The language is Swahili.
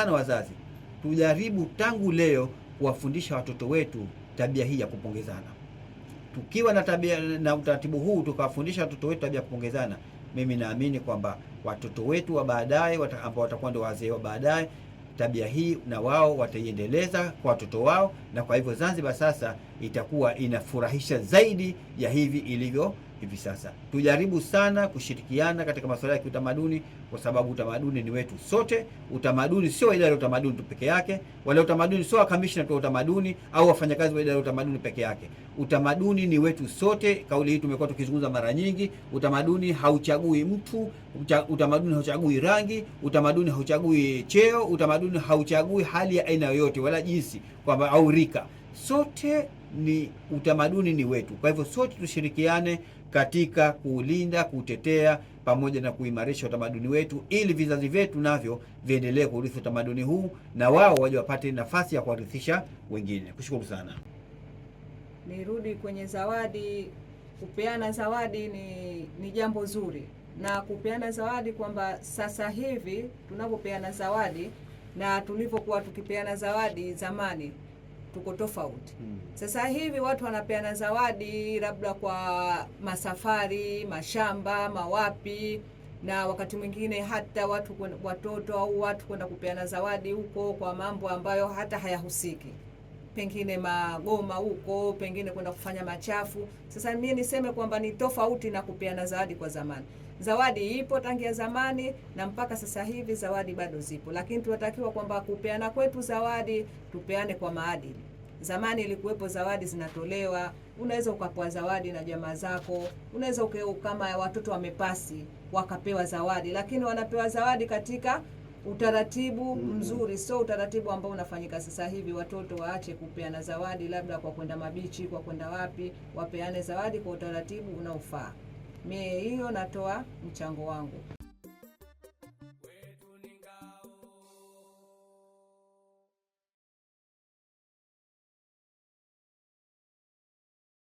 sana wazazi, tujaribu tangu leo kuwafundisha watoto wetu tabia hii ya kupongezana. Tukiwa na tabia na utaratibu huu, tukawafundisha watoto wetu tabia ya kupongezana, mimi naamini kwamba watoto wetu wa baadaye ambao watakuwa ndio wazee wa baadaye, tabia hii na wao wataiendeleza kwa watoto wao, na kwa hivyo Zanzibar sasa itakuwa inafurahisha zaidi ya hivi ilivyo hivi sasa. Tujaribu sana kushirikiana katika masuala ya kiutamaduni, kwa sababu utamaduni ni wetu sote. Utamaduni sio idara ya utamaduni tu peke yake, wala utamaduni sio kamishna tu wa utamaduni au wafanyakazi wa idara ya utamaduni peke yake. Utamaduni ni wetu sote. Kauli hii tumekuwa tukizungumza mara nyingi. Utamaduni hauchagui mtu, utamaduni hauchagui rangi, utamaduni hauchagui cheo, utamaduni hauchagui hali ya aina yoyote wala jinsi kwamba au rika. Sote ni utamaduni ni wetu. Kwa hivyo sote tushirikiane katika kuulinda, kuutetea pamoja na kuimarisha utamaduni wetu ili vizazi vyetu navyo viendelee kurithi utamaduni huu na wao waje wapate nafasi ya kuwarithisha wengine. Kushukuru sana. Nirudi kwenye zawadi. Kupeana zawadi ni jambo zuri, na kupeana zawadi kwamba sasa hivi tunapopeana zawadi na tulivyokuwa tukipeana zawadi zamani tuko tofauti. Sasa hivi watu wanapeana zawadi labda kwa masafari, mashamba, mawapi, na wakati mwingine hata watu watoto au watu kwenda kupeana zawadi huko kwa mambo ambayo hata hayahusiki, pengine magoma huko, pengine kwenda kufanya machafu. Sasa mimi niseme kwamba ni tofauti na kupeana zawadi kwa zamani. Zawadi ipo tangia zamani na mpaka sasa hivi zawadi bado zipo, lakini tunatakiwa kwamba kupeana kwetu zawadi tupeane kwa maadili. Zamani ilikuwepo zawadi zinatolewa, unaweza ukapewa zawadi na jamaa zako, unaweza kama watoto wamepasi wakapewa zawadi, lakini wanapewa zawadi katika utaratibu mzuri, sio utaratibu ambao unafanyika sasa hivi. Watoto waache kupeana zawadi labda kwa kwenda mabichi, kwa kwenda wapi, wapeane zawadi kwa utaratibu unaofaa. Mie hiyo natoa mchango wangu.